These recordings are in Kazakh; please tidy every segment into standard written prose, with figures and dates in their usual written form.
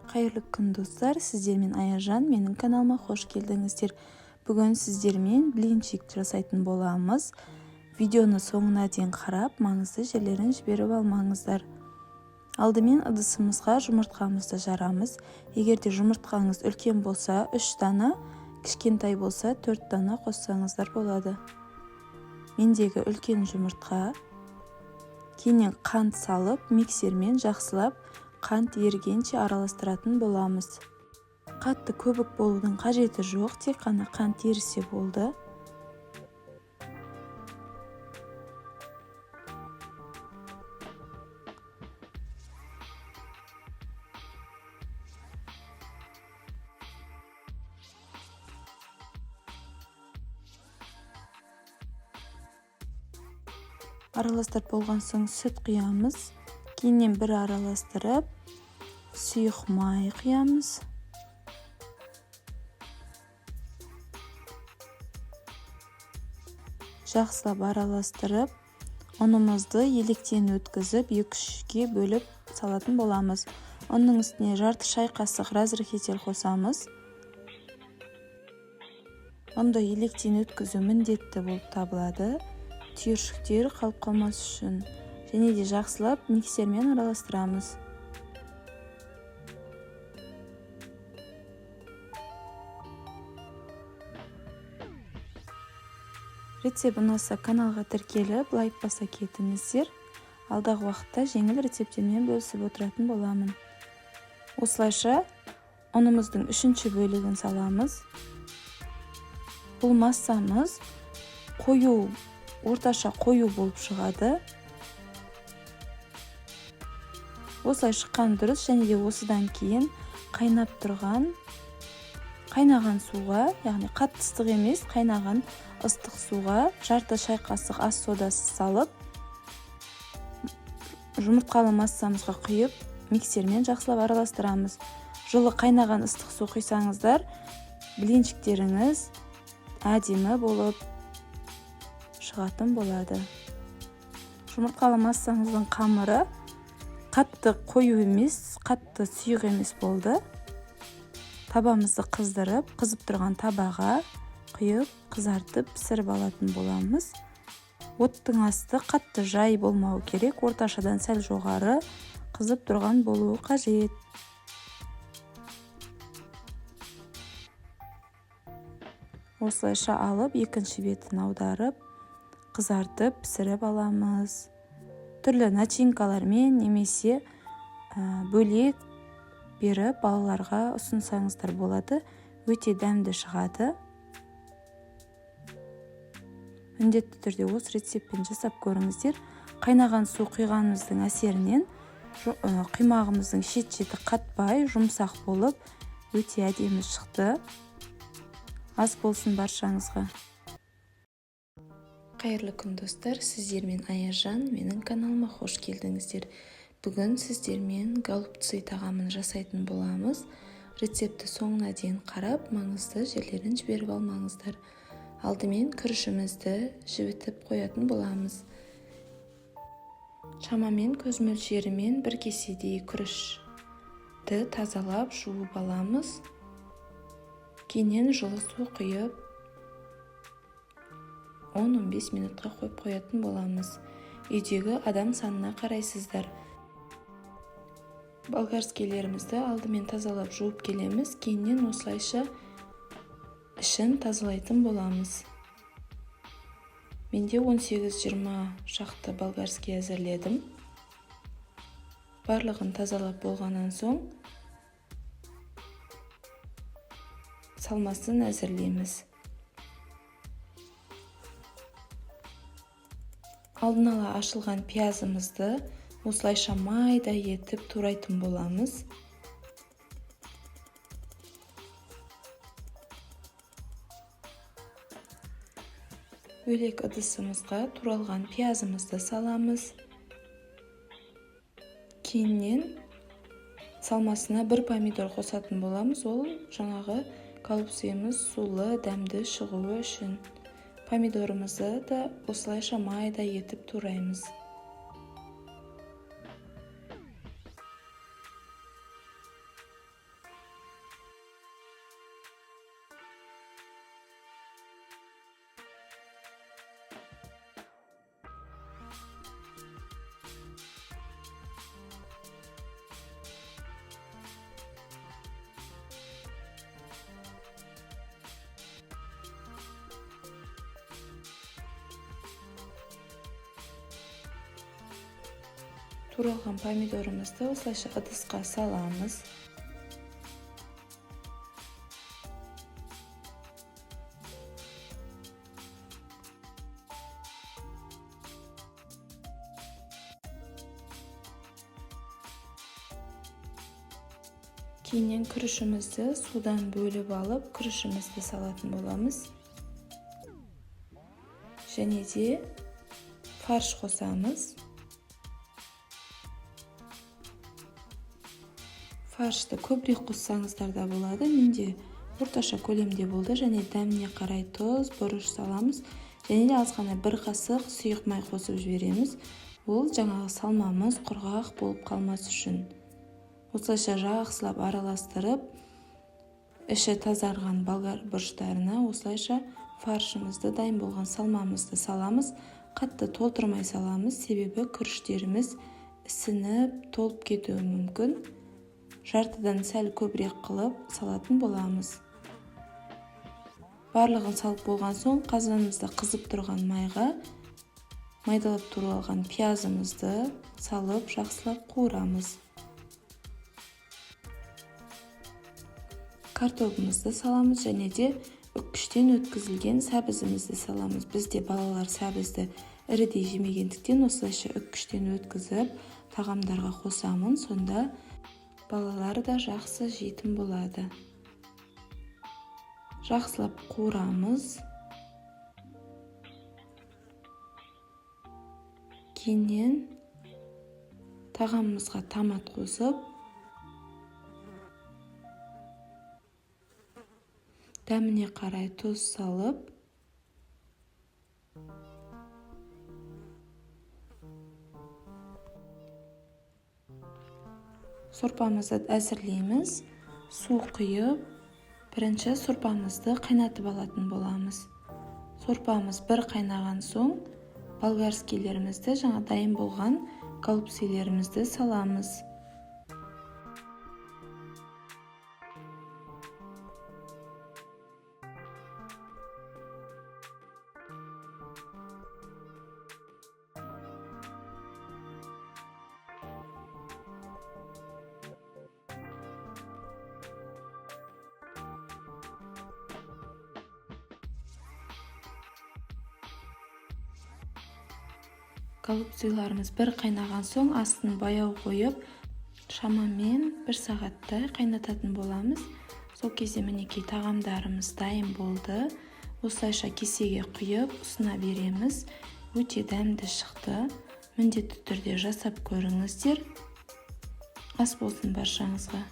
Қайырлы күн, достар! Сіздермен Аяжан. Менің каналыма қош келдіңіздер. Бүгін сіздермен блинчик жасайтын боламыз. Видеоны соңына дейін қарап, маңызды жерлерін жіберіп алмаңыздар. Алдымен ыдысымызға жұмыртқамызды жарамыз. Егер де жұмыртқаңыз үлкен болса, 3 дана, кішкентай болса, 4 дана қоссаңыздар болады. Мендегі үлкен жұмыртқа. Кейіннен қант салып, миксермен жақсылап қант ерігенше араластыратын боламыз. Қатты көбік болудың қажеті жоқ, тек қана қант ерісе болды. Араластырып болған соң сүт құямыз. Кейіннен бір араластырып, сұйық май құямыз. Жақсылап араластырып, ұнымызды електен өткізіп, 2-3-ке бөліп салатын боламыз. Ұнның үстіне жарты шай қасық разрыхлитель қосамыз. Ұнды електен өткізу міндетті болып табылады, түйіршіктер қалып қалмас үшін. Және де жақсылап миксермен араластырамыз. Рецепт ұнаса, каналға тіркеліп, лайк баса кетіңіздер. Алдағы уақытта жеңіл рецепттермен бөлісіп отыратын боламын. Осылайша ұнымыздың үшінші бөлігін саламыз. Бұл массамыз қою, орташа қою болып шығады. Осылай шыққан дұрыс. Және де осыдан кейін қайнап тұрған, қайнаған суға, яғни қатты ыстық емес, қайнаған ыстық суға жарты шай қасық ас содасы салып, жұмыртқалы массамызға құйып, миксермен жақсылап араластырамыз. Жылы қайнаған ыстық су құйсаңыздар, блинчиктеріңіз әдемі болып шығатын болады. Жұмыртқалы массамыздың қамыры қатты қою емес, қатты сұйық емес болды. Табамызды қыздырып, қызып тұрған табаға құйып, қызартып пісіріп алатын боламыз. Оттың асты қатты жай болмауы керек, орташадан сәл жоғары қызып тұрған болуы қажет. Осылайша алып, екінші бетін аударып, қызартып пісіріп аламыз. Түрлі начинкалармен немесе бөлек беріп балаларға ұсынсаңыздар болады. Өте дәмді шығады. Міндетті түрде осы рецептпен жасап көріңіздер. Қайнаған су құйғанымыздың әсерінен құймағымыздың шет-шеті қатпай, жұмсақ болып, өте әдемі шықты. Ас болсын баршаңызға. Қайырлы күн, достар! Сіздермен Аяжан. Менің каналыма қош келдіңіздер. Бүгін сіздермен голубцы тағамын жасайтын боламыз. Рецептті соңына дейін қарап, маңызды жерлерін жіберіп алмаңыздар. Алдымен күрішімізді жібітіп қоятын боламыз. Шамамен көз мөлшерімен бір кеседей күрішті тазалап, жуып аламыз. Кейіннен жылы су құйып, 10-15 минутқа қойып қоятын боламыз. Үйдегі адам санына қарайсыздар. Болгарскийлерімізді алдымен тазалап, жуып келеміз. Кейіннен осылайша ішін тазалайтын боламыз. Менде 18-20 шақты болгарский әзірледім. Барлығын тазалап болғаннан соң салмасын әзірлейміз. Алдын ала ашылған пиязымызды осылайша майда етіп турайтын боламыз. Бөлек ыдысымызға туралған пиязымызды саламыз. Кейіннен салмасына бір помидор қосатын боламыз. Ол жаңағы голубцымыз сулы, дәмді шығуы үшін. Помидорымызды да осылайша майда етіп тураймыз. Туралған помидорымызды осылайша ыдысқа саламыз. Кейіннен күрішімізді судан бөліп алып, күрішімізді салатын боламыз. Және де фарш қосамыз. Фаршты көбірек қоссаңыздар да болады. Менде орташа көлемде болды. Және дәміне қарай тұз, бұрыш саламыз. Және де аз ғана бір қасық сұйық май қосып жібереміз. Ол жаңағы салмамыз құрғақ болып қалмас үшін. Осылайша жақсылап араластырып, іші тазарған болгар бұрыштарына осылайша фаршымызды, дайын болған салмамызды саламыз. Қатты толтырмай саламыз, себебі күріштеріміз ісініп толып кетуі мүмкін. Жартыдан сәл көбірек қылып салатын боламыз. Барлығын салып болған соң қазанымызда қызып тұрған майға майдалап туралған пиязымызды салып жақсылап қуырамыз. Картобымызды саламыз және де үккіштен өткізілген сәбізімізді саламыз. Бізде балалар сәбізді ірідей жемегендіктен осылайша үккіштен өткізіп тағамдарға қосамын. Сонда балалар да жақсы жейтін болады. Жақсылап қуырамыз. Кейіннен тағамымызға томат қосып, дәміне қарай тұз салып, сорпамызды әзірлейміз. Су құйып, бірінші сорпамызды қайнатып алатын боламыз. Сорпамыз бір қайнаған соң болгарскийлерімізді, жаңа дайын болған голубцилерімізді саламыз. Голубциларымыз бір қайнаған соң астын баяу қойып, шамамен бір сағаттай қайнататын боламыз. Сол кезде мінекей тағамдарымыз дайын болды. Осылайша кесеге құйып ұсына береміз. Өте дәмді шықты. Міндетті түрде жасап көріңіздер. Ас болсын баршаңызға.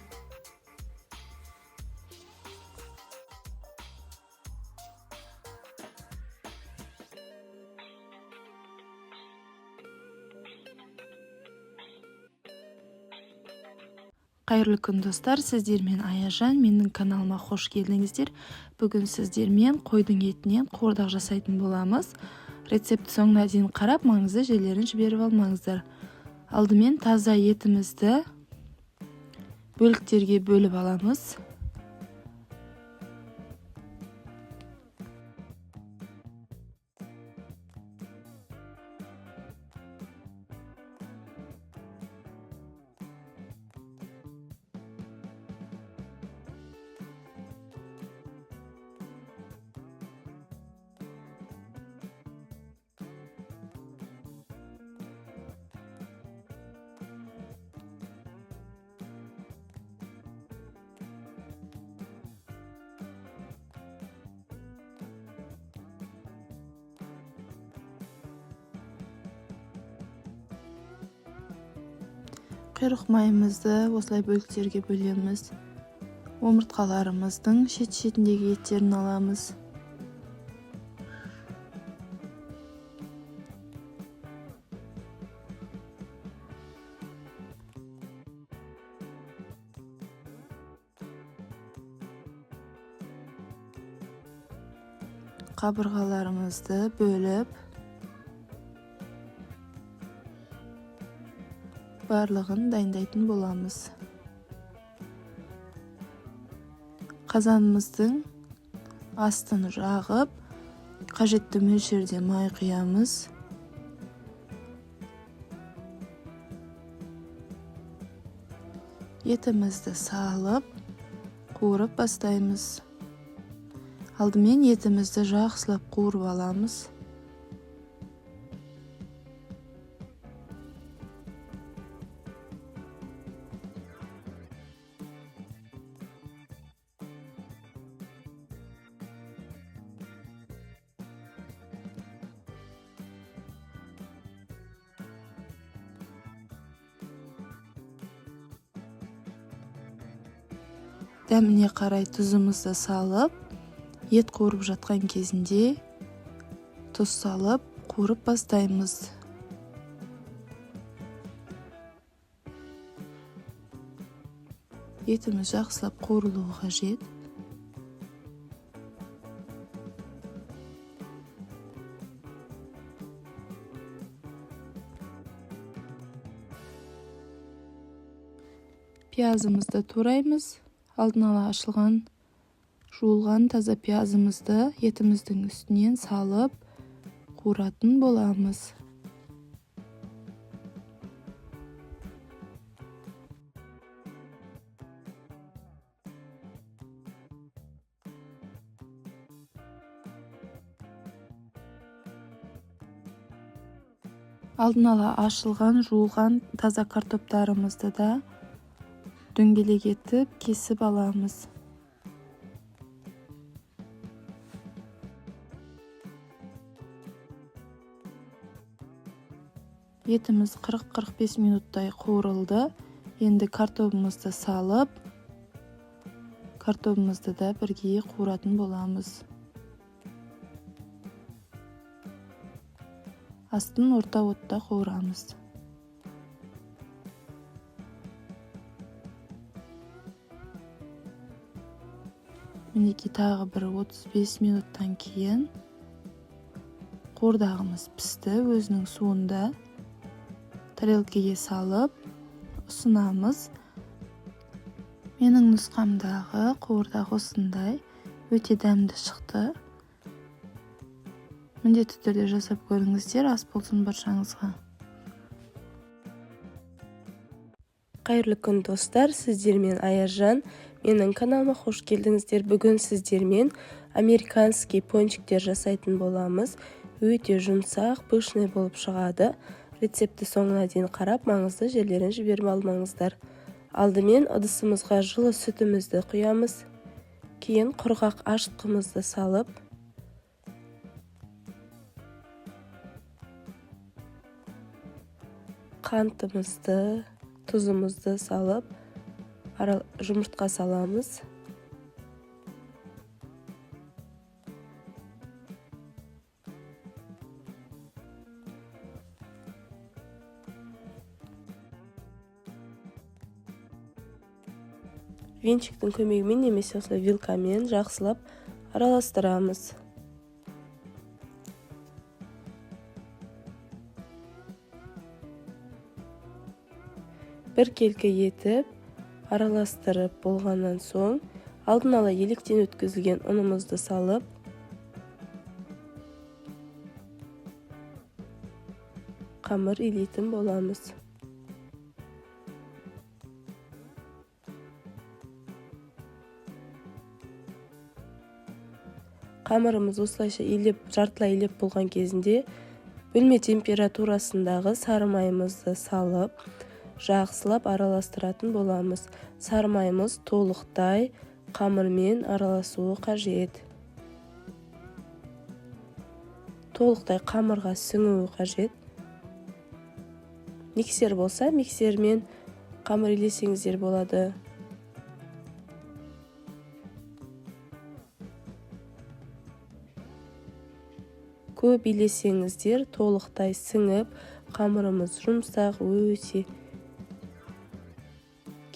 Қайырлы күн достар, сіздермен Аяжан, менің каналыма қош келдіңіздер. Бүгін сіздермен қойдың етінен қуырдақ жасайтын боламыз. Рецепт соңына дейін қарап, маңызды жерлерін жіберіп алмаңыздар. Алдымен таза етімізді бөліктерге бөліп аламыз. Құйрық майымызды осылай бөліктерге бөлеміз. Омыртқаларымыздың шет-шетіндегі еттерін аламыз. Қабырғаларымызды бөліп, барлығын дайындайтын боламыз. Қазанымыздың астын жағып, қажетті мөлшерде май құямыз. Етімізді салып, қуырып бастаймыз. Алдымен етімізді жақсылап қуырып аламыз. Дәміне қарай тұзымызды салып, ет қуырып жатқан кезінде тұз салып қуырып бастаймыз. Етіміз жақсылап қуырылуы қажет. Пиязымызды тураймыз. Алдын ала ашылған, жуылған таза пиязымызды етіміздің үстінен салып қуыратын боламыз. Алдын ала ашылған, жуылған таза картоптарымызды да дөңгелек етіп кесіп аламыз. Етіміз 40-45 минуттай қуырылды. Енді картобымызды салып, картобымызды да бірге қуыратын боламыз. Астын орта отта қуырамыз. Мінекей тағы бір 35 минуттан кейін қуырдағымыз пісті, өзінің суында тарелкеге салып ұсынамыз. Менің нұсқамдағы қуырдақ осындай, өте дәмді шықты. Міндетті түрде жасап көріңіздер, ас болсын баршаңызға. Қайырлы күн, достар, сіздермен Аяжан. Менің каналыма қош келдіңіздер. Бүгін сіздермен американский пончиктер жасайтын боламыз. Өте жұмсақ, пышный болып шығады. Рецептті соңына дейін қарап, маңызды жерлерін жіберіп алмаңыздар. Алдымен ыдысымызға жылы сүтімізді құямыз. Кейін құрғақ ашытқымызды салып, қантымызды, тұзымызды салып, жұмыртқа саламыз. Венчиктің көмегімен немесе осылай вилкамен жақсылап араластырамыз. Біркелкі етіп араластырып болғаннан соң алдын ала електен өткізілген ұнымызды салып, қамыр илейтін боламыз. Қамырымыз осылайша илеп, жартылай илеп болған кезінде бөлме температурасындағы сары майымызды салып, жақсылап араластыратын боламыз. Сары майымыз толықтай қамырмен араласуы қажет. Толықтай қамырға сіңуі қажет. Миксер болса, миксермен қамыр илесеңіздер болады. Көп илесеңіздер толықтай сіңіп, қамырымыз жұмсақ, өте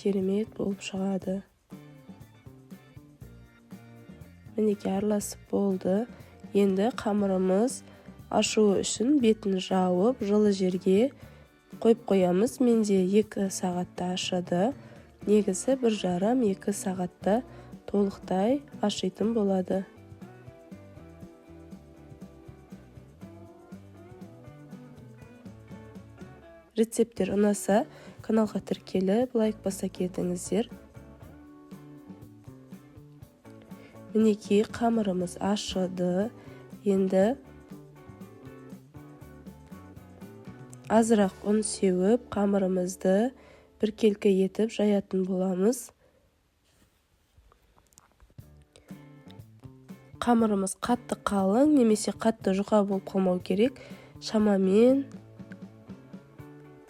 керемет болып шығады. Мінекей араласып болды. Енді қамырымыз ашуы үшін бетін жауып, жылы жерге қойып қоямыз. Менде 2 сағатта ашыды. Негізі 1,5-2 сағатта толықтай ашитын болады. Рецепттер ұнаса, Каналға тіркеліп, лайк баса кетіңіздер. Мінекей, қамырымыз ашыды. Енді азырақ ұн сеуіп, қамырымызды біркелкі етіп жаятын боламыз. Қамырымыз қатты қалың немесе қатты жұқа болып қалмау керек. Шамамен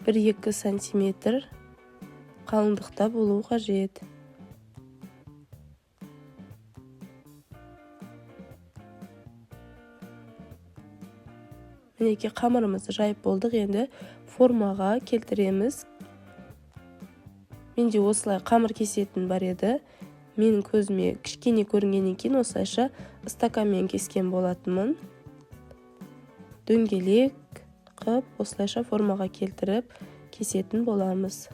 1-2 сантиметр қалыңдықта болу қажет. Мінекей, қамырымызды жайып болдық. Енді формаға келтіреміз. Менде осылай қамыр кесетін бар еді. Менің көзіме кішкене көрінгеннен кейін осылайша стаканмен кескен болатынмын. Дөңгелек қып осылайша формаға келтіріп кесетін боламыз.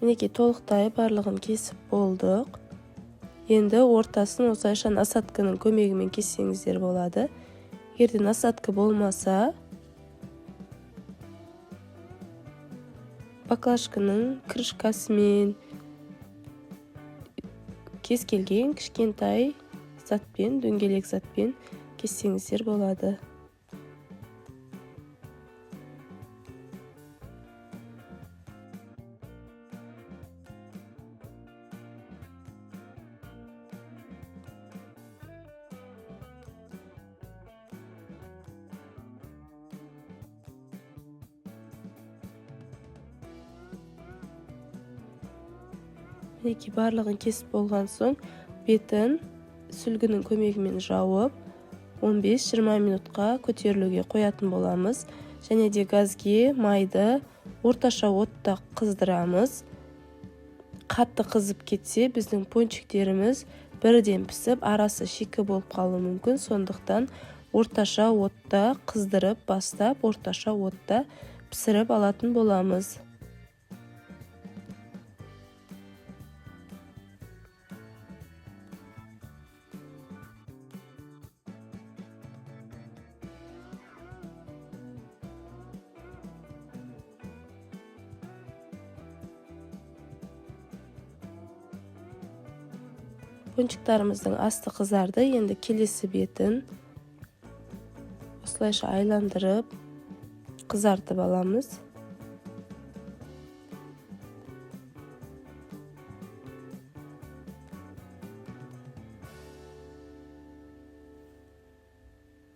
Мінекей, толықтай барлығын кесіп болдық. Енді ортасын осылайша насадканың көмегімен кессеңіздер болады. Егер де насадка болмаса, баклажканың крышкасымен кез келген кішкентай затпен, дөңгелек затпен кессеңіздер болады. Мінекей, барлығын кесіп болған соң бетін сүлгінің көмегімен жауып 15-20 минутқа көтерілуге қоятын боламыз. Және де газге майды орташа отта қыздырамыз. Қатты қызып кетсе, біздің пончиктеріміз бірден пісіп, арасы шикі болып қалуы мүмкін. Сондықтан орташа отта қыздырып бастап, орташа отта пісіріп алатын боламыз. Пончиктарымыздың асты қызарды. Енді келесі бетін осылайша айландырып қызартып аламыз.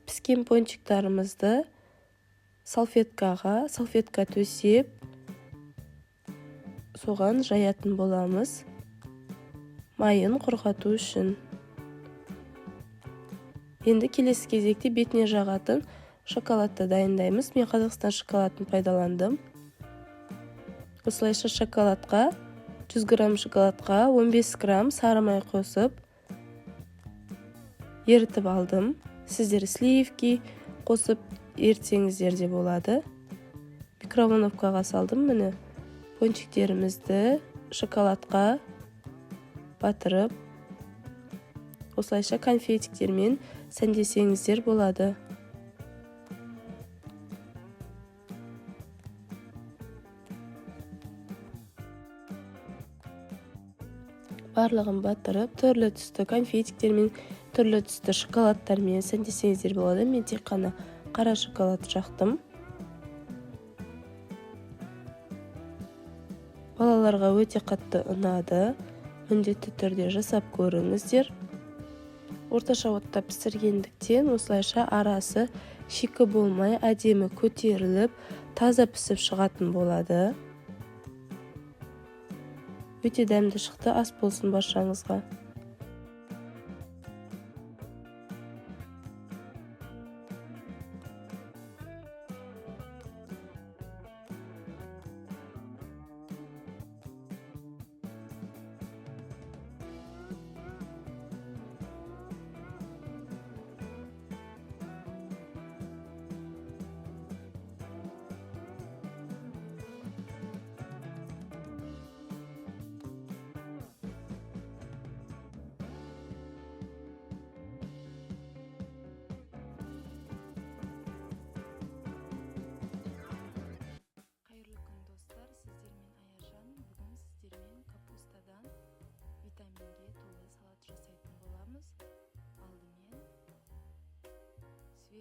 Піскен пончиктарымызды салфетка төсеп, соған жаятын боламыз. Майын құрғату үшін. Енді келесі кезекте бетіне жағатын шоколадты дайындаймыз. Мен Қазақстан шоколадын пайдаландым. Осылайша шоколадқа 100 грамм шоколадқа 15 грамм сары май қосып ерітіп алдым. Сіздер сливки қосып ерітсеңіздер де болады. Микроволновкаға салдым. Міне, пончиктерімізді шоколадқа батырып, осылайша конфетиктермен сәндесеңіздер болады. Барлығын батырып, түрлі түсті конфетиктермен, түрлі түсті шоколадтармен сәндесеңіздер болады. Мен тек қана қара шоколад жақтым. Балаларға өте қатты ұнады. Міндетті түрде жасап көріңіздер. Орташа отта пісіргендіктен осылайша арасы шикі болмай, әдемі көтеріліп, таза пісіп шығатын болады. Өте дәмді шықты. Ас болсын баршаңызға.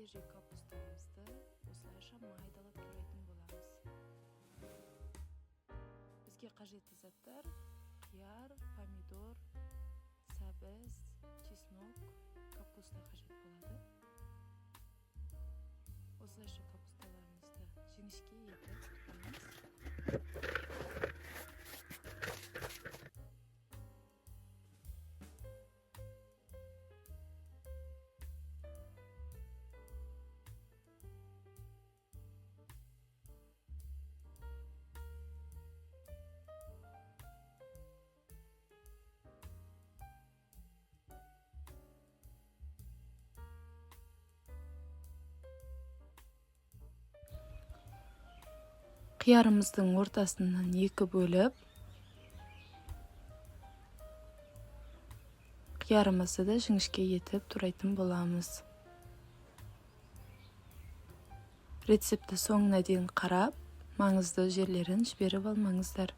Свежий капустамызды осылайша майдалап турайтын боламыз. Бізге қажетті заттар: қияр, помидор, сәбіз, чеснок, капуста қажет болады. Осылайша капусталарымызды жіңішке етіп тураймыз. Қиярымыздың ортасынан екі бөліп, қиярымызды да жіңішке етіп турайтын боламыз. Рецептті соңына дейін қарап, маңызды жерлерін жіберіп алмаңыздар.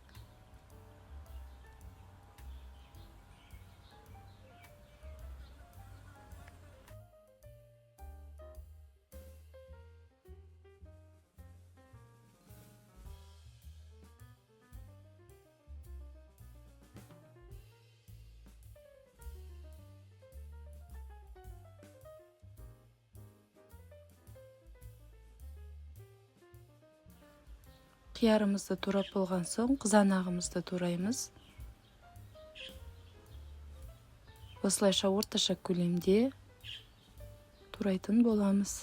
Қиярымызды турап болған соң, қызанағымызды тураймыз. Осылайша орташа көлемде турайтын боламыз.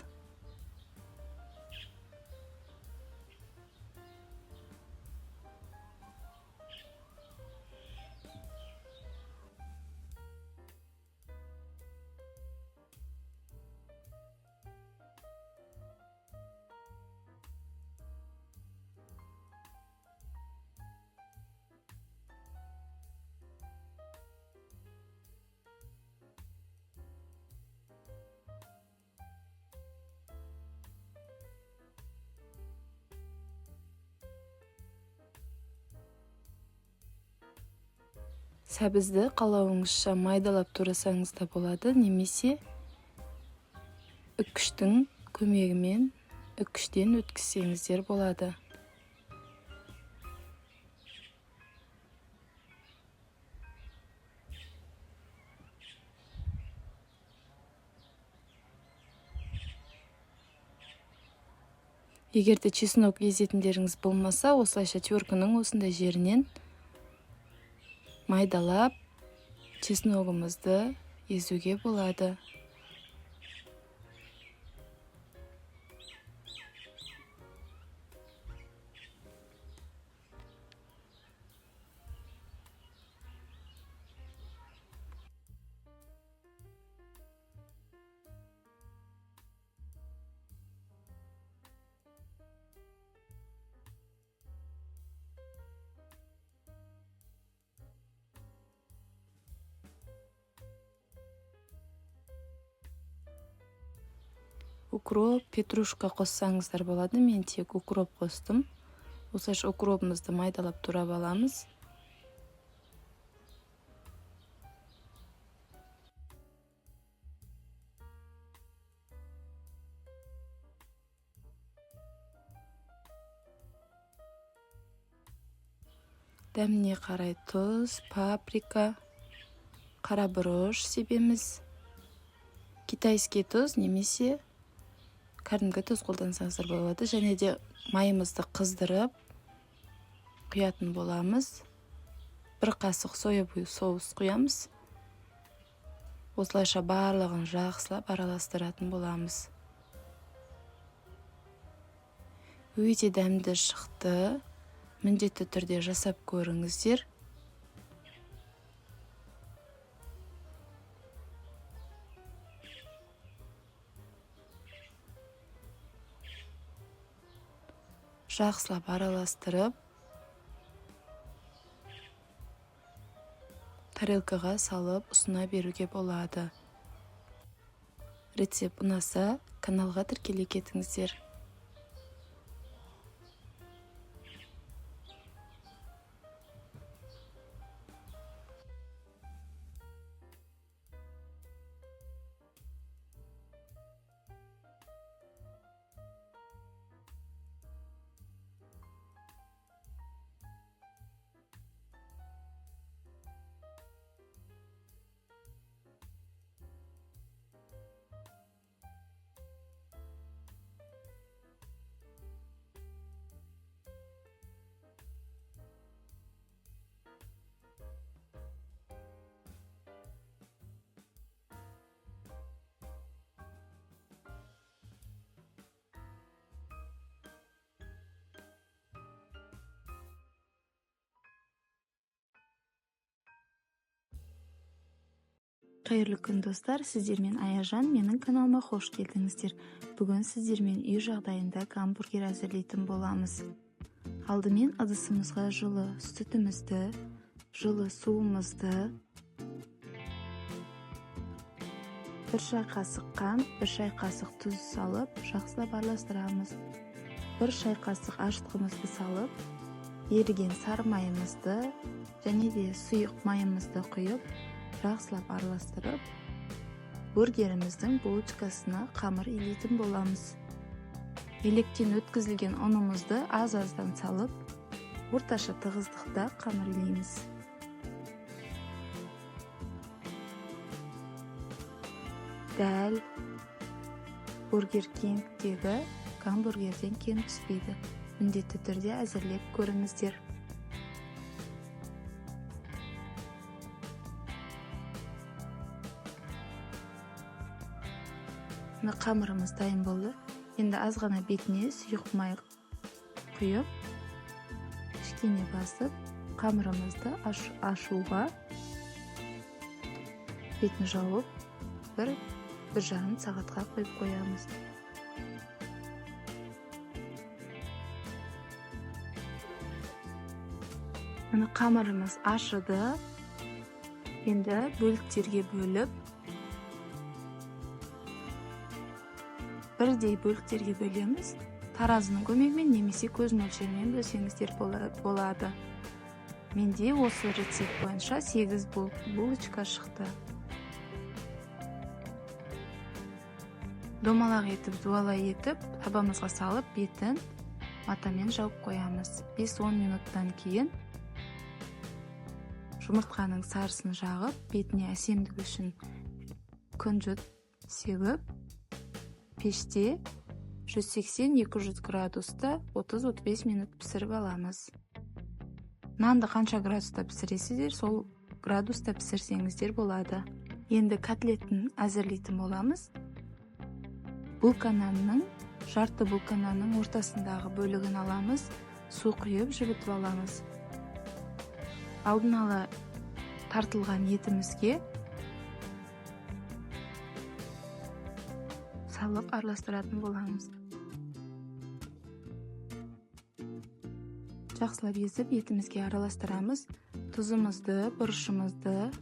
Сәбізді қалауыңызша майдалап турасаңыз да болады, немесе үккіштің көмегімен үккіштен өткізсеңіздер болады. Егер де чеснок езетіндеріңіз болмаса, осылайша теркінің осындай жерінен майдалап чесногымызды езуге болады. Укроп, петрушка қоссаңыздар болады. Мен тек укроп қостым. Осылайша укропымызды майдалап турап аламыз. Дәміне қарай тұз, паприка, қара бұрыш себеміз. Китайский тұз немесе кәдімгі тұз қолдансаңыздар болады. Және де майымызды қыздырып құятын боламыз. Бір қасық соевый соус құямыз. Осылайша барлығын жақсылап араластыратын боламыз. Өте дәмді шықты. Міндетті түрде жасап көріңіздер. Жақсылап араластырып, тарелкаға салып ұсына беруге болады. Рецепт ұнаса, каналға тіркеле кетіңіздер. Қайырлы күн, достар! Сіздермен Аяжан, менің каналыма қош келдіңіздер. Бүгін сіздермен үй жағдайында гамбургер әзірлейтін боламыз. Алдымен ыдысымызға жылы сүтімізді, жылы суымызды, 1 шай қасық қант, 1 шай қасық тұз салып, жақсылап араластырамыз. 1 шай қасық ашытқымызды салып, еріген сары майымызды және де сұйық майымызды құйып, жақсылап араластырып, бургеріміздің булочкасына қамыр илейтін боламыз. Електен өткізілген ұнымызды аз-аздан салып, орташа тығыздықта қамыр илейміз. Дәл Бургер Кингтегі гамбургерден кем түспейді. Міндетті түрде әзірлеп көріңіздер. Мына қамырымыз дайын болды. Енді аз ғана бетіне сұйық май құйып, кішкене басып, қамырымызды ашуға бетін жауып, 1-1,5 сағатқа қойып қоямыз. Мына қамырымыз ашыды. Енді бөліктерге бөліп, бірдей бөліктерге бөлеміз. Таразының көмегімен немесе көз мөлшерімен бөлсеңіздер болады. Менде осы рецепт бойынша 8 булочка шықты. Домалақ етіп, дуалай етіп, табамызға салып, бетін матамен жауып қоямыз. 5-10 минуттан кейін жұмыртқаның сарысын жағып, бетіне әсемдік үшін күнжіт сеуіп, пеште 180-200 градуста 30-35 минут пісіріп аламыз. Нанды қанша градуста пісіресіздер, сол градуста пісірсеңіздер болады. Енді котлетін әзірлейтін боламыз. Булка нанның, жарты булка нанның ортасындағы бөлігін аламыз, су құйып жібітіп аламыз. Алдын ала тартылған етімізге салып араластыратын боламыз. Жақсылап езіп етімізге араластырамыз. Тұзымызды, бұрышымызды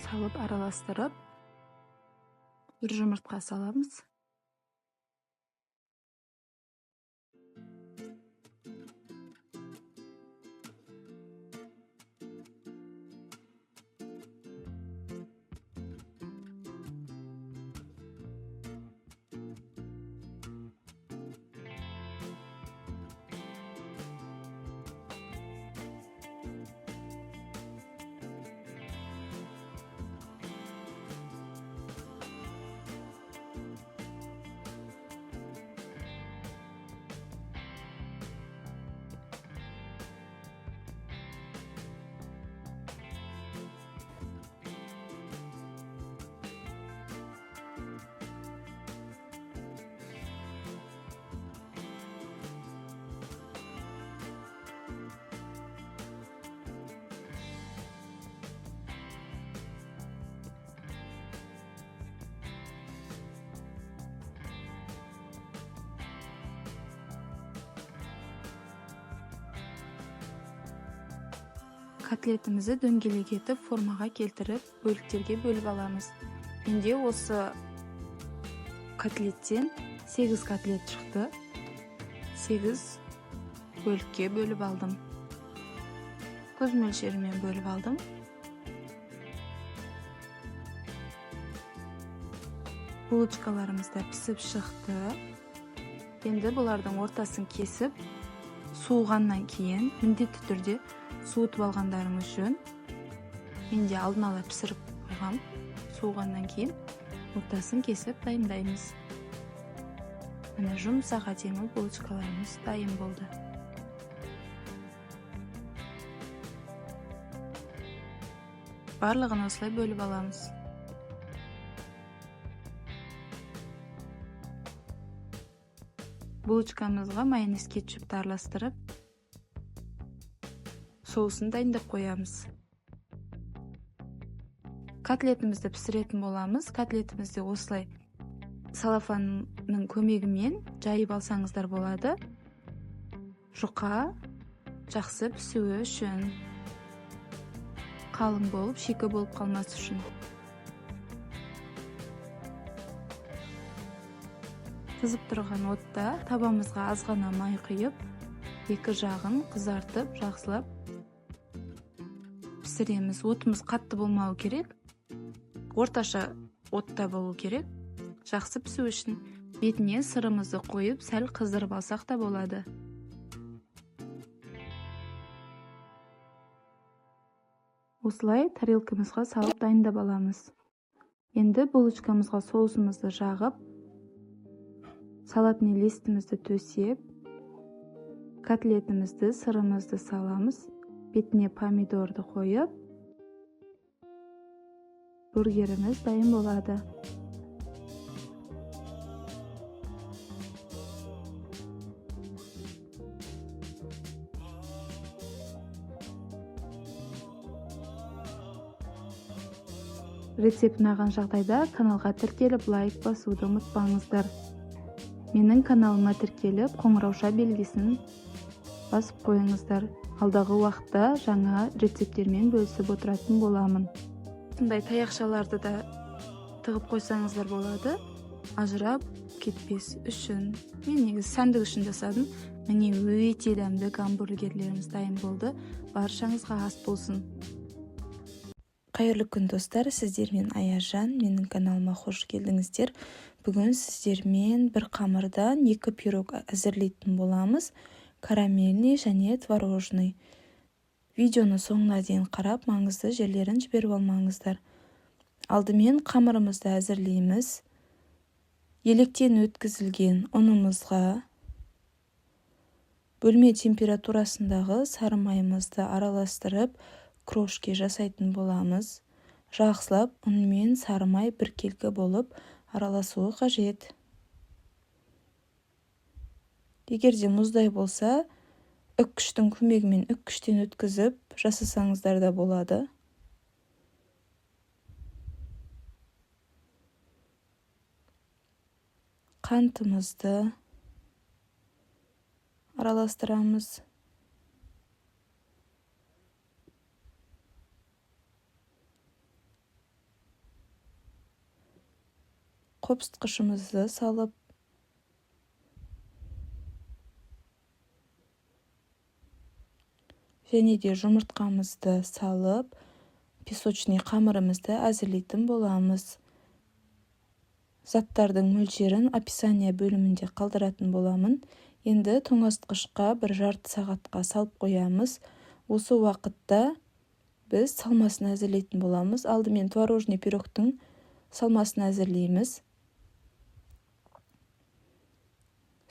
салып араластырып, бір жұмыртқа саламыз. Котлетімізді дөңгелек етіп формаға келтіріп бөліктерге бөліп аламыз. Менде осы котлеттен 8 котлет шықты. 8 бөлікке бөліп алдым. Көз мөлшерімен бөліп алдым. Булочкаларымыз да пісіп шықты. Енді бұлардың ортасын кесіп, суығаннан кейін міндетті түрде суытып алғандарыңыз жөн. Мен де алдын ала пісіріп қойғам. Суығаннан кейін ортасын кесіп дайындаймыз. Міне, жұмсақ әдемі булочкаларымыз дайын болды. Барлығын осылай бөліп аламыз. Булочкамызға майонез кетчупті араластырып, соусын дайындап қоямыз. Котлетімізді пісіретін боламыз. Котлетімізді осылай целлофанның көмегімен жайып алсаңыздар болады. Жұқа, жақсы пісуі үшін, қалың болып, шикі болып қалмас үшін. Қызып тұрған отта табамызға аз ғана май құйып, екі жағын қызартып, жақсылап пісіреміз. Отымыз қатты болмауы керек, орташа отта болу керек. Жақсы пісу үшін бетіне сырымызды қойып, сәл қыздырып алсақ та болады. Осылай тарелкамызға салып дайындап аламыз. Енді булочкамызға соусымызды жағып, салатный листімізді төсеп, котлетімізді, сырымызды саламыз. Бетіне помидорды қойып, бургеріміз дайын болады. Рецепт ұнаған жағдайда каналға тіркеліп, лайк басуды ұмытпаңыздар. Менің каналыма тіркеліп, қоңырауша белгісін басып қойыңыздар. Алдағы уақытта жаңа рецепттермен бөлісіп отыратын боламын. Осындай таяқшаларды да тығып қойсаңыздар болады, ажырап кетпес үшін. Мен негізі сәндік үшін жасадым. Міне, өте дәмді гамбургерлеріміз дайын болды. Баршаңызға ас болсын. Қайырлы күн, достар, сіздермен Аяжан, менің каналыма қош келдіңіздер. Бүгін сіздермен бір қамырдан екі пирог әзірлейтін боламыз. Карамельный және творожный. Видеоны соңына дейін қарап, маңызды жерлерін жіберіп алмаңыздар. Алдымен қамырымызды әзірлейміз. Електен өткізілген ұнымызға бөлме температурасындағы сары майымызды араластырып, крошки жасайтын боламыз. Жақсылап ұн мен сары май біркелкі болып араласуы қажет. Егер де мұздай болса, үккіштің көмегімен үккіштен өткізіп жасасаңыздар да болады. Қантымызды араластырамыз. Қопсытқышымызды салып, және де жұмыртқамызды салып, песочный қамырымызды әзірлейтін боламыз. Заттардың мөлшерін описание бөлімінде қалдыратын боламын. Енді тоңазытқышқа бір жарты сағатқа салып қоямыз. Осы уақытта біз салмасын әзірлейтін боламыз. Алдымен творожный пирогтың салмасын әзірлейміз.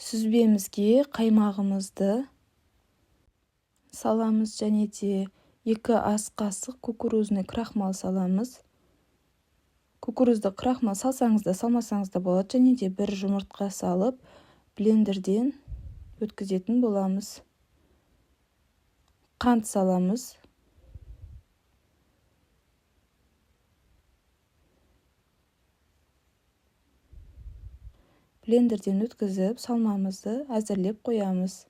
Сүзбемізге қаймағымызды саламыз және де 2 ас қасық кукурузный крахмал саламыз. Кукурузды крахмал салсаңыз да, салмасаңыз да болады. Және де бір жұмыртқа салып, блендерден өткізетін боламыз. Қант саламыз. Блендерден өткізіп, салмамызды әзірлеп қоямыз.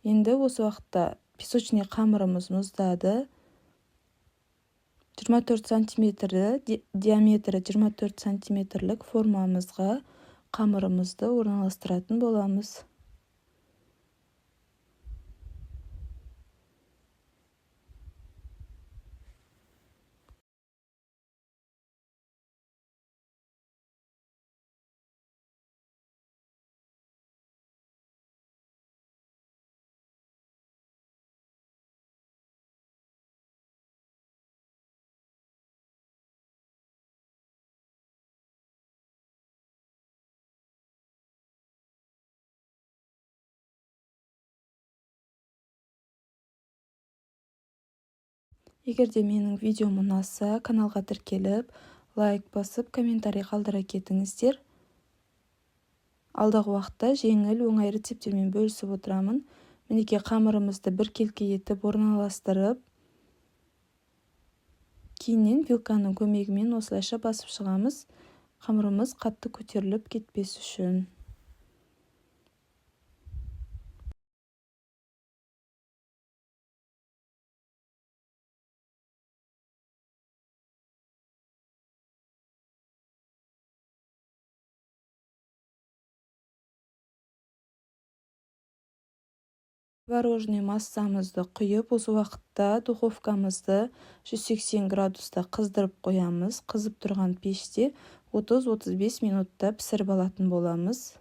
Енді осы уақытта песочный қамырымыз мұздады. 24 сантиметрлі, диаметрі 24 сантиметрлік формамызға қамырымызды орналастыратын боламыз. Егер де менің видеом ұнаса, каналға тіркеліп, лайк басып, комментарий қалдыра кетіңіздер. Алдағы уақытта жеңіл, оңай рецепттермен бөлісіп отырамын. Мінекей, қамырымызды біркелкі етіп орналастырып, Кейіннен вилканың көмегімен осылайша басып шығамыз, қамырымыз қатты көтеріліп кетпес үшін. Творожный массамызды құйып, осы уақытта духовкамызды 180 градуста қыздырып қоямыз. Қызып тұрған пеште 30-35 минутта пісіріп алатын боламыз.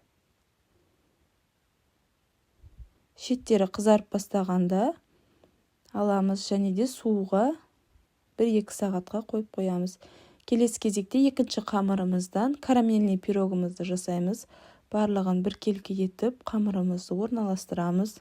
Шеттері қызарып бастағанда аламыз және де суға 1-2 сағатқа қойып қоямыз. Келесі кезекте екінші қамырымыздан карамельный пирогымызды жасаймыз. Барлығын біркелкі етіп қамырымызды орналастырамыз.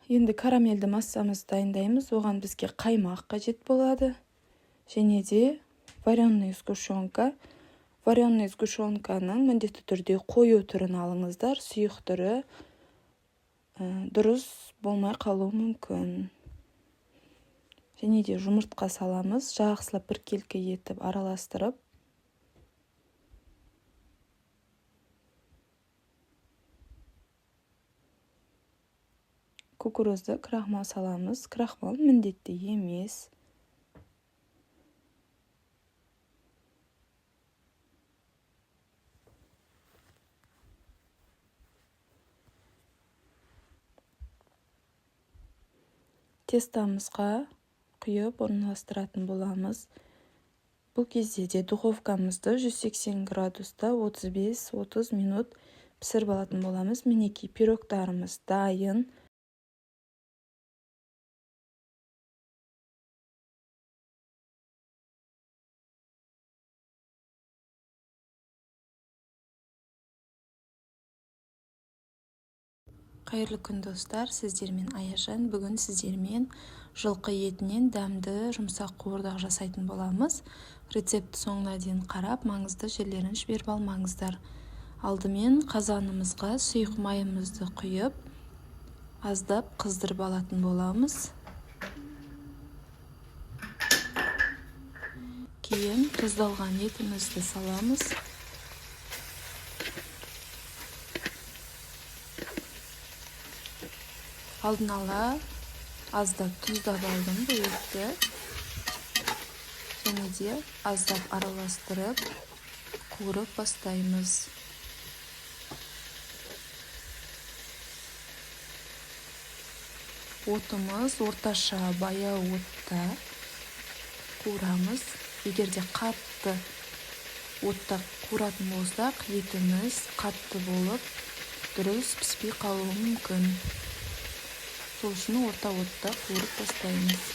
Енді карамельді массамызды дайындаймыз. Оған бізге қаймақ қажет болады. Және де вареный сгущенка. Вареный сгущенканың міндетті түрде қою түрін алыңыздар. Сұйық түрі дұрыс болмай қалуы мүмкін. Және де жұмыртқа саламыз. Жақсылап біркелкі етіп араластырып, кукурузды крахмал саламыз. Крахмал міндетті емес. Тестамызға құйып орналастыратын боламыз. Бұл кезде де духовкамызды 180 градуста 35-30 минут пісіріп алатын боламыз. Мінекей, пирогтарымыз дайын. Қайырлы күн, достар, сіздермен Аяжан. Бүгін сіздермен жылқы етінен дәмді жұмсақ қуырдақ жасайтын боламыз. Рецепт соңына дейін қарап, маңызды жерлерін жіберіп алмаңыздар. Алдымен қазанымызға сұйық майымызды құйып, аздап қыздырып алатын боламыз. Кейін тұздалған етімізді саламыз. Алдын ала аздап тұздап алдым бұл етті. Және де аздап араластырып, қуырып бастаймыз. Отымыз орташа баяу отта қуырамыз. Егер де қатты отта қуыратын болсақ, етіміз қатты болып, дұрыс піспей қалуы мүмкін. Сол үшін орта отта қуырып бастаймыз.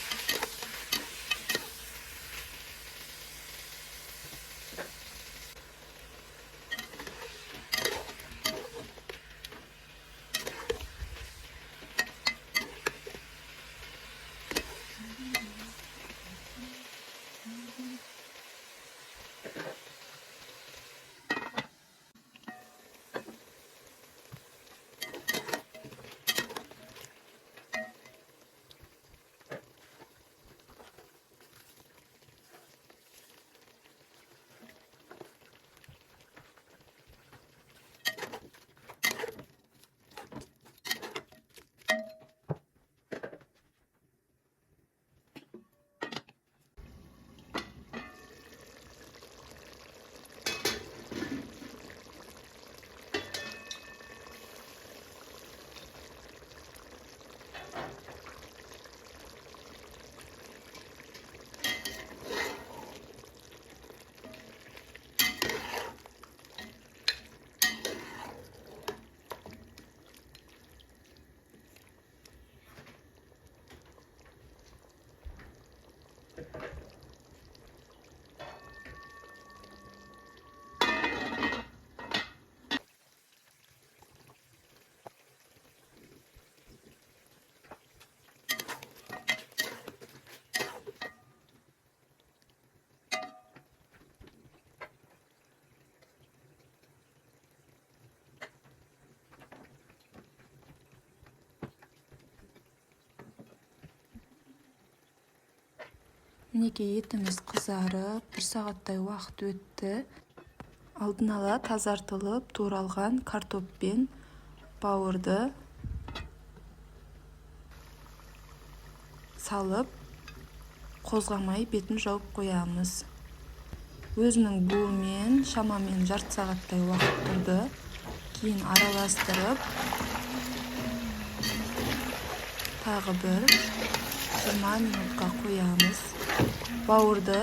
Мінекей, етіміз қызарып, бір сағаттай уақыт өтті. Алдын ала тазартылып туралған картоп пен бауырды салып, қозғамай бетін жауып қоямыз. Өзінің буымен шамамен жарты сағаттай уақыт тұрды. Кейін араластырып, тағы бір 20 минутқа қоямыз. Бауырды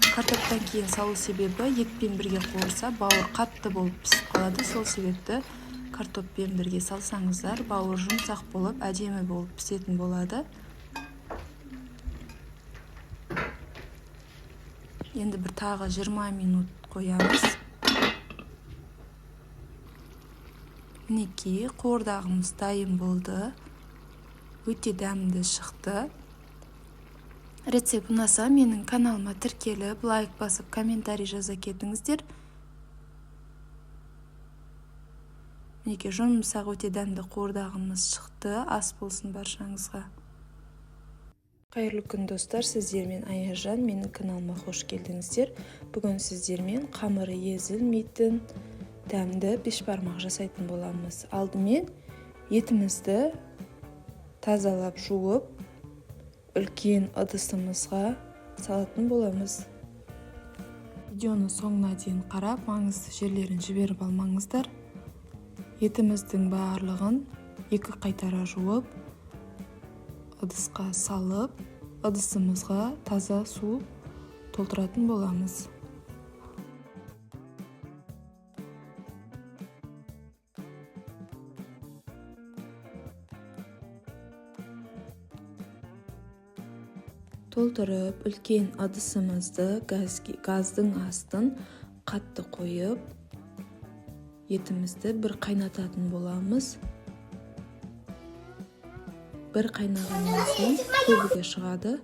картоптан кейін салу себебі, етпен бірге қуырса, бауыр қатты болып пісіп қалады. Сол себепті картоппен бірге салсаңыздар, бауыр жұмсақ болып, әдемі болып пісетін болады. Енді бір тағы 20 минут қоямыз. Мінекей, қуырдағымыз дайын болды, өте дәмді шықты. Рецепт ұнаса, менің каналыма тіркеліп, лайк басып, комментарий жаза кетіңіздер. Мінекей, жұмсақ, өте дәмді қуырдағымыз шықты. Ас болсын баршаңызға! Қайырлы күн, достар! Сіздермен Аяжан, менің каналыма қош келдіңіздер. Бүгін сіздермен қамыры езілмейтін дәмді бешбармақ жасайтын боламыз. Алдымен етімізді тазалап, жуып, үлкен ыдысымызға салатын боламыз. Видеоны соңына дейін қарап, маңызды жерлерін жіберіп алмаңыздар. Етіміздің барлығын екі қайтара жуып, ыдысқа салып, ыдысымызға таза су толтыратын боламыз. Толтырып, үлкен ыдысымызды газдың астын қатты қойып, етімізді бір қайнататын боламыз. Бір қайнағаннан соң көбігі шығады.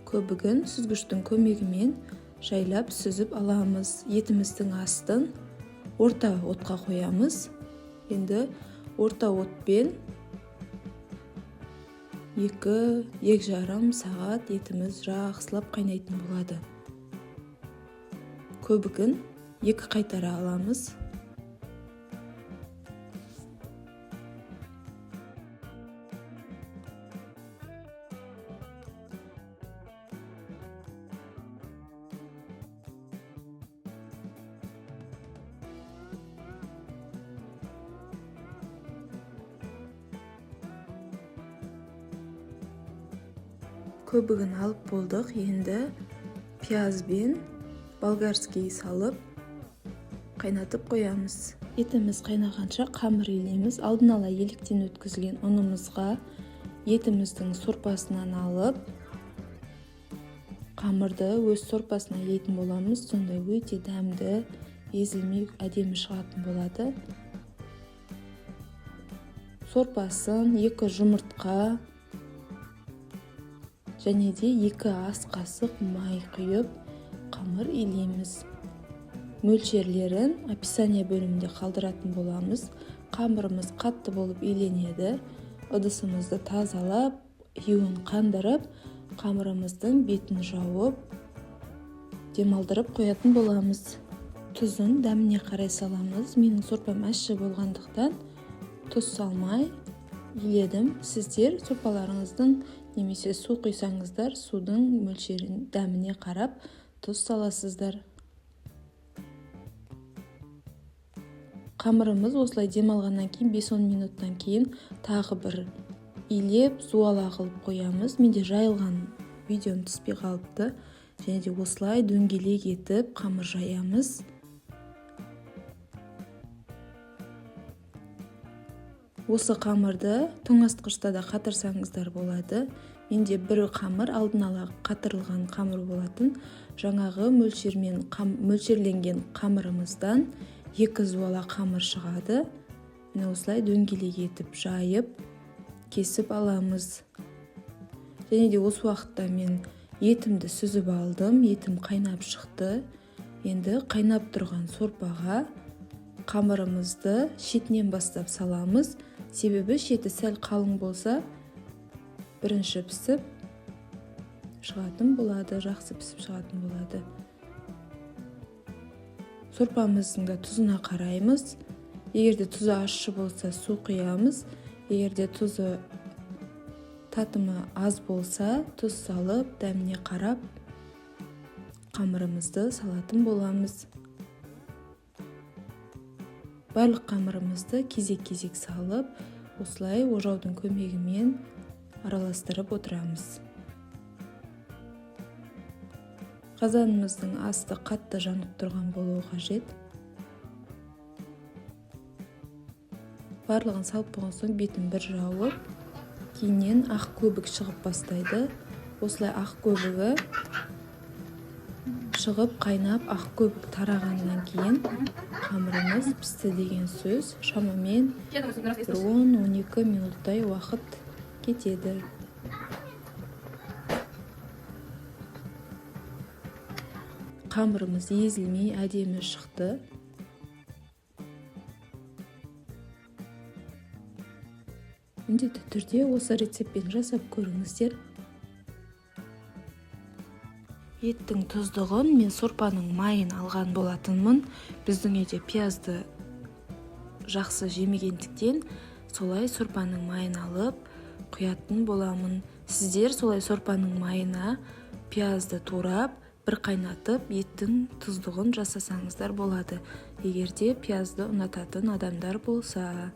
Көбігін сүзгіштің көмегімен жайлап сүзіп аламыз. Етіміздің астын орта отқа қоямыз. Енді орта отпен 2-2,5 сағат етіміз жақсылап қайнайтын болады. Көбігін екі қайтара аламыз. Көбігін алып болдық. Енді пияз бен болгарский салып, қайнатып қоямыз. Етіміз қайнағанша қамыр илейміз. Алдын ала електен өткізілген ұнымызға етіміздің сорпасынан алып, қамырды өз сорпасына илейтін боламыз. Сонда өте дәмді, езілмей, әдемі шығатын болады. Сорпасын, екі жұмыртқа және де 2 ас қасық май құйып, қамыр илейміз. Мөлшерлерін описание бөлімінде қалдыратын боламыз. Қамырымыз қатты болып иленеді. Ыдысымызды тазалап, иуін қандырып, қамырымыздың бетін жауып, демалдырып қоятын боламыз. Тұзын дәміне қарай саламыз. Менің сорпам ащы болғандықтан, тұз салмай иледім. Сіздер сорпаларыңыздың немесе су құйсаңыздар, судың мөлшерін дәміне қарап тұз саласыздар. Қамырымыз осылай демалғаннан кейін, 5-10 минуттан кейін тағы бір илеп, зуала қылып қоямыз. Менде жайылған видеом түспей қалыпты. Және де осылай дөңгелек етіп қамыр жаямыз. Осы қамырды тоңазытқышта да қатырсаңыздар болады. Менде бір қамыр алдын ала қатырылған қамыр болатын. Жаңағы мөлшермен мөлшерленген қамырымыздан екі зуала қамыр шығады. Міне, осылай дөңгелек етіп жайып, кесіп аламыз. Және де осы уақытта мен етімді сүзіп алдым. Етім қайнап шықты. Енді қайнап тұрған сорпаға қамырымызды шетінен бастап саламыз. Себебі шеті сәл қалың болса, бірінші пісіп, пісіп шығатын болады, жақсы пісіп шығатын болады. Сорпамыздың да тұзына қараймыз. Егер де тұзы ащы болса, су құямыз. Егер де тұзы татымы аз болса, тұз салып, дәміне қарап қамырымызды салатын боламыз. Барлық қамырымызды кезек-кезек салып, осылай ожаудың көмегімен араластырып отырамыз. Қазанымыздың асты қатты жанып тұрған болуы қажет. Барлығын салып болған соң бетін бір жауып, кейіннен ақ көбік шығып бастайды. Осылай ақ көбігі шығып, қайнап, ақ көбік тарағаннан кейін қамырымыз пісті деген сөз. Шамамен 10-12 минуттай уақыт кетеді. Қамырымыз езілмей әдемі шықты. Міндетті түрде осы рецептпен жасап көріңіздер. Еттің тұздығын мен сорпаның майын алған болатынмын. Біздің үйде пиязды жақсы жемегендіктен солай сорпаның майын алып құятын боламын. Сіздер солай сорпаның майына пиязды турап, бір қайнатып, еттің тұздығын жасасаңыздар болады, егер де пиязды ұнататын адамдар болса.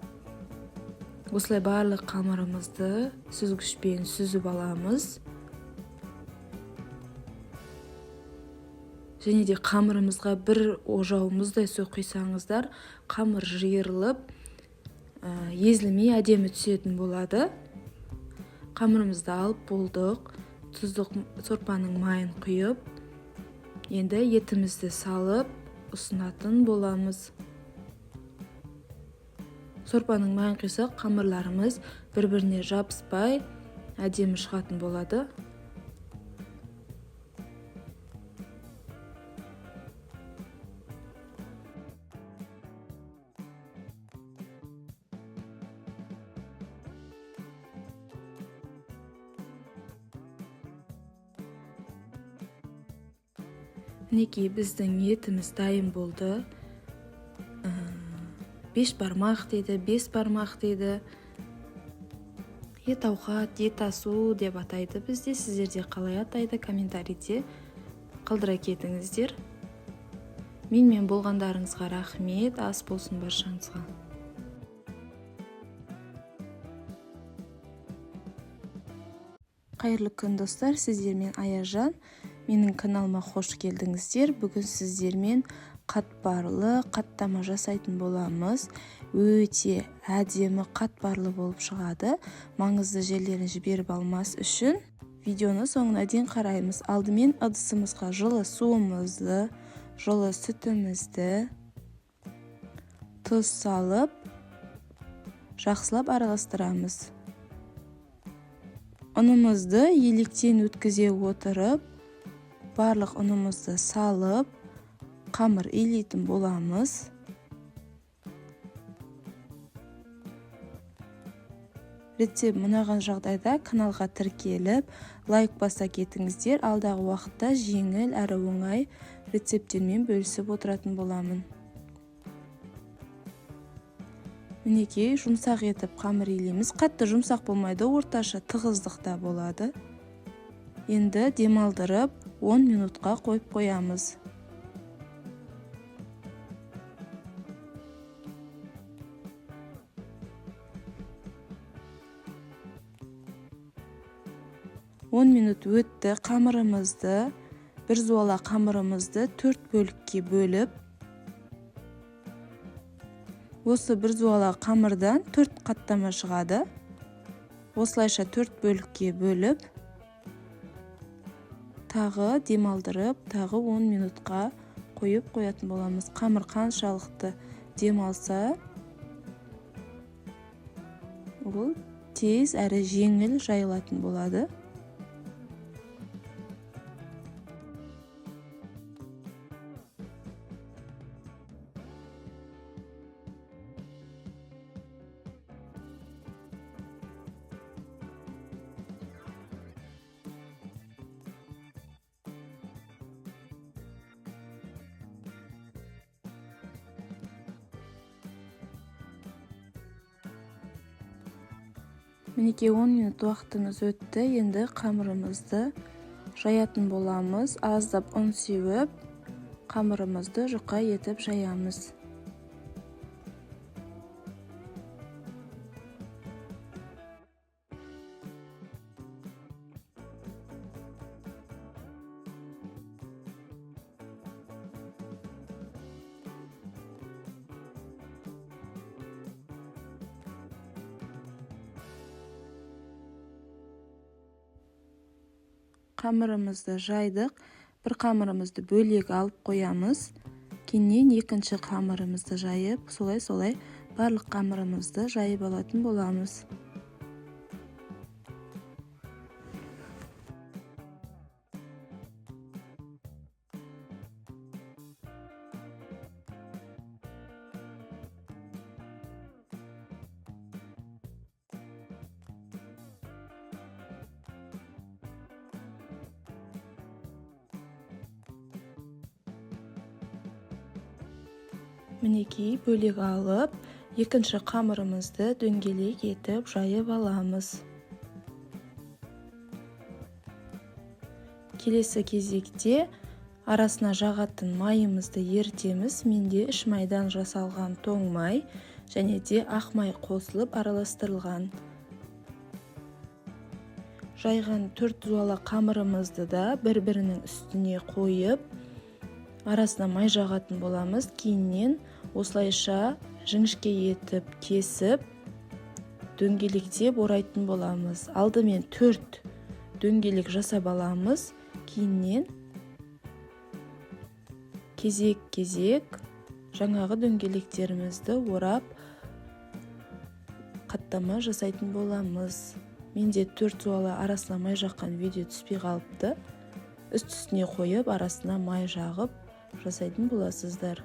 Осылай барлық қамырымызды сүзгішпен сүзіп аламыз. Және де қамырымызға бір ожауымыздай су құйсаңыздар, қамыр жиырылып, езілмей әдемі түсетін болады. Қамырымызды алып болдық. Тұздық сорпаның майын құйып, енді етімізді салып ұсынатын боламыз. Сорпаның майын құйсақ, қамырларымыз бір-біріне жабыспай әдемі шығатын болады. Мінекей біздің етіміз дайын болды. 5 бармақ дейді, 5 бармақ дейді. Ет ауқат, ет асу деп атайды бізде. Сіздерде қалай атайды, комментарийде қалдыра кетіңіздер. Менімен болғандарыңызға рахмет, ас болсын баршаңызға. Қайырлы күн, достар, сіздермен Аяжан. Менің каналыма қош келдіңіздер. Бүгін сіздермен қатпарлы қаттама жасайтын боламыз. Өте әдемі қатпарлы болып шығады. Маңызды жерлерін жіберіп алмас үшін видеоны соңына дейін қараймыз. Алдымен ыдысымызға жылы суымызды, жылы сүтімізді, тұз салып, жақсылап араластырамыз. Ұнымызды електен өткізе отырып, барлық ұнымызды салып, қамыр илейтін боламыз. Рецепт ұнаған жағдайда каналға тіркеліп, лайк баса кетіңіздер. Алдағы уақытта жеңіл әрі оңай рецепттермен бөлісіп отыратын боламын. Мінекей, жұмсақ етіп қамыр илейміз. Қатты жұмсақ болмайды, орташа тығыздықта болады. Енді демалдырып 10 минутқа қойып қоямыз. Он минут өтті. Қамырымызды, бір зуала қамырымызды 4 бөлікке бөліп, осы бір зуала қамырдан 4 қаттама шығады. Осылайша 4 бөлікке бөліп, тағы демалдырып, тағы 10 минутқа қойып қоятын боламыз. Қамыр қаншалықты демалса, ол тез әрі жеңіл жайылатын болады. Мінекей, 10 минут уақытымыз өтті. Енді қамырымызды жаятын боламыз. Аздап ұн сеуіп, қамырымызды жұқа етіп жаямыз. Қамырымызды жайдық. Бір қамырымызды бөлек алып қоямыз. Кейіннен екінші қамырымызды жайып, солай-солай барлық қамырымызды жайып алатын боламыз. Мінекей, бөлек алып, екінші қамырымызды дөңгелек етіп жайып аламыз. Келесі кезекте арасына жағатын майымызды ерітеміз. Менде іш майдан жасалған тоң май және де ақ май қосылып араластырылған. Жайған 4 зуала қамырымызды да бір-бірінің үстіне қойып, арасына май жағатын боламыз. Кейіннен осылайша жіңішке етіп кесіп, дөңгелектеп орайтын боламыз. Алдымен 4 дөңгелек жасап аламыз. Кейіннен кезек-кезек жаңағы дөңгелектерімізді орап, қаттама жасайтын боламыз. Менде 4 зуала арасына май жаққан видео түспей қалыпты. Үст-үстіне қойып, арасына май жағып жасайтын боласыздар.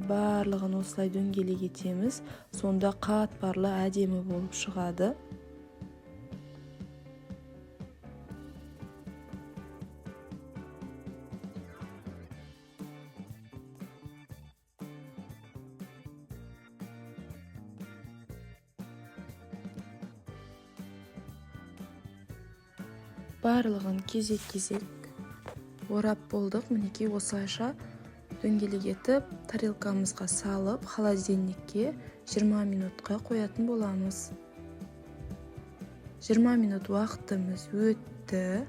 Барлығын осылай дөңгелек етеміз, сонда қатпарлы әдемі болып шығады. Барлығын кезек-кезек орап болдық. Мінекей, осылайша дөңгелек етіп, тарелкамызға салып, холодильникке 20 минутқа қоятын боламыз. 20 минут уақытымыз өтті.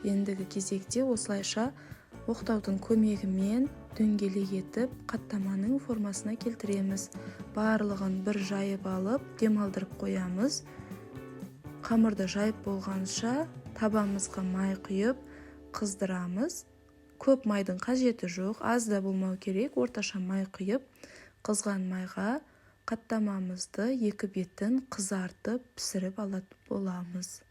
Ендігі кезекте осылайша оқтаудың көмегімен дөңгелек етіп, қаттаманың формасына келтіреміз. Барлығын бір жайып алып, демалдырып қоямыз. Қамырды жайып болғанша табамызға май құйып, қыздырамыз. Көп майдың қажеті жоқ, аз да болмау керек. Орташа май құйып, қызған майға қаттамамызды екі бетін қызартып пісіріп алатын боламыз.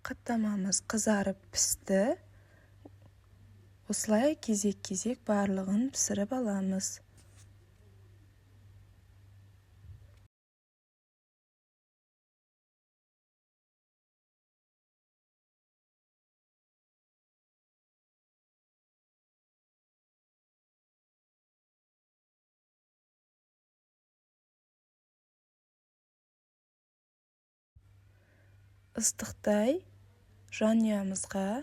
Қаттамамыз қызарып пісті. Осылай кезек-кезек барлығын пісіріп аламыз. Ыстықтай жанұямызға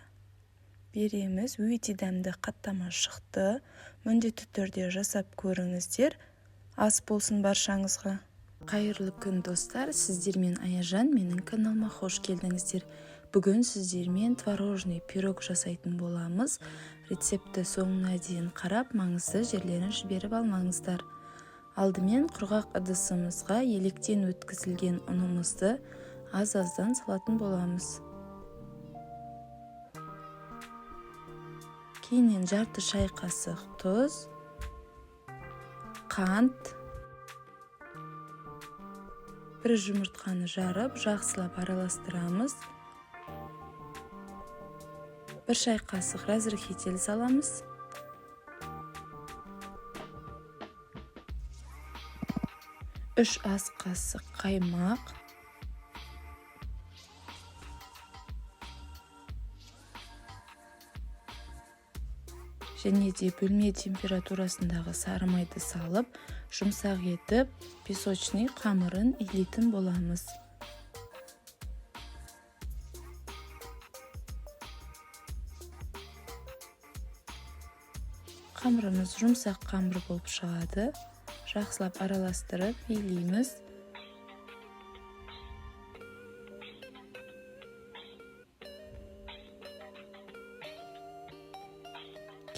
Береміз. Өте дәмді қаттама шықты. Міндетті түрде жасап көріңіздер. Ас болсын баршаңызға. Қайырлы күн, достар! Сіздермен Аяжан, менің каналыма қош келдіңіздер. Бүгін сіздермен творожный пирог жасайтын боламыз. Рецептті соңына дейін қарап, маңызды жерлерін жіберіп алмаңыздар. Алдымен құрғақ ыдысымызға електен өткізілген ұнымызды аз-аздан салатын боламыз. Кейіннен жарты шай қасық тұз, қант, бір жұмыртқаны жарып, жақсылап араластырамыз. 1 шай қасық разрыхитель саламыз. 3 ас қасық қаймақ, және де бөлме температурасындағы сары майды салып, жұмсақ етіп песочный қамырын илейтін боламыз. Қамырымыз жұмсақ қамыр болып шығады. Жақсылап араластырып илейміз.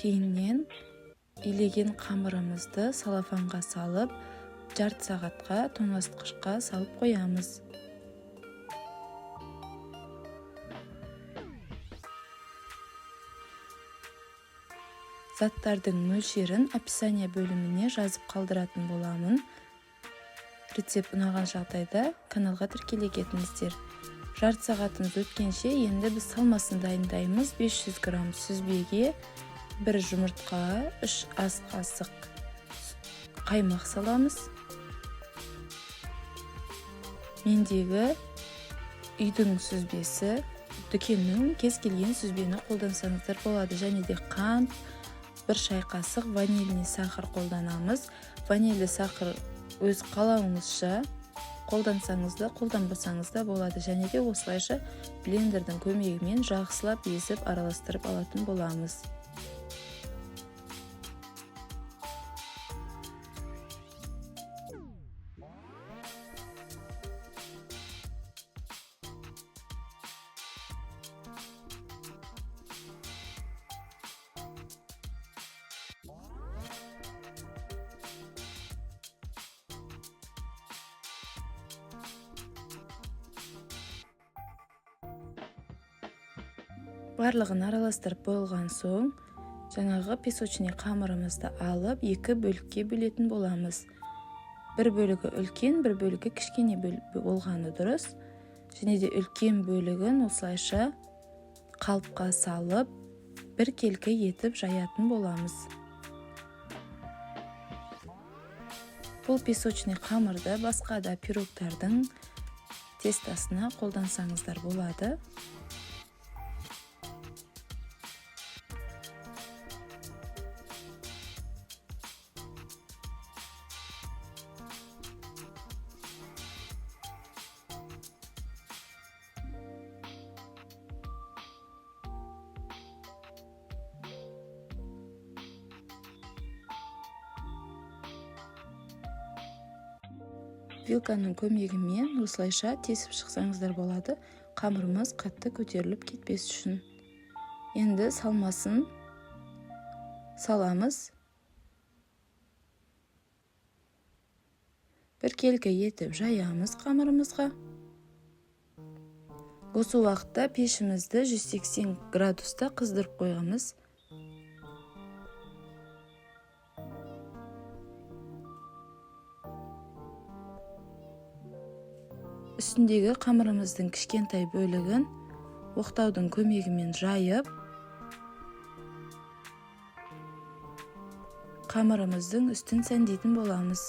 Кейіннен илеген қамырымызды салафанға салып, жарты сағатқа тоңазытқышқа салып қоямыз. Заттардың мөлшерін описание бөліміне жазып қалдыратын боламын. Рецепт ұнаған жағдайда каналға тіркеле кетіңіздер. Жарты сағатымыз өткенше енді біз салмасын дайындаймыз. 500 грамм сүзбеге 1 жұмыртқа, 3 ас қасық қаймақ саламыз. Мендегі үйдің сүзбесі, дүкеннің кез келген сүзбені қолдансаңыздар болады. Және де қант, 1 шай қасық ванильный сахар қолданамыз. Ванильді сахар өз қалауыңызша қолдансаңыз да, қолданбасаңыз да болады. Және де осылайша блендердің көмегімен жақсылап езіп араластырып алатын боламыз. Барлығын араластырып болған соң, жаңағы песочный қамырымызды алып, 2 бөлікке бөлетін боламыз. Бір бөлігі үлкен, бір бөлігі кішкене болғаны дұрыс. Және де үлкен бөлігін осылайша қалыпқа салып, бір келкі етіп жаятын боламыз. Бұл песочный қамырды басқа да пирогтардың тестасына қолдансаңыздар болады. Вилканың көмегімен осылайша тесіп шықсаңыздар болады, қамырымыз қатты көтеріліп кетпес үшін. Енді салмасын саламыз. Бір келкі етіп жаямыз қамырымызға. Осы уақытта пешімізді 180 градуста қыздырып қойғанбыз. Үстіндегі қамырымыздың кішкентай бөлігін оқтаудың көмегімен жайып, қамырымыздың үстін сәндейтін боламыз.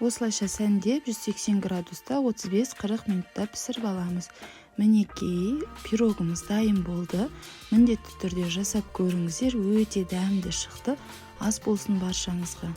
Осылайша сәндеп, 180 градуста 35-40 минутта пісіріп аламыз. Мінекей, пирогымыз дайын болды. Міндетті түрде жасап көріңіздер, өте дәмді шықты. Ас болсын баршаңызға!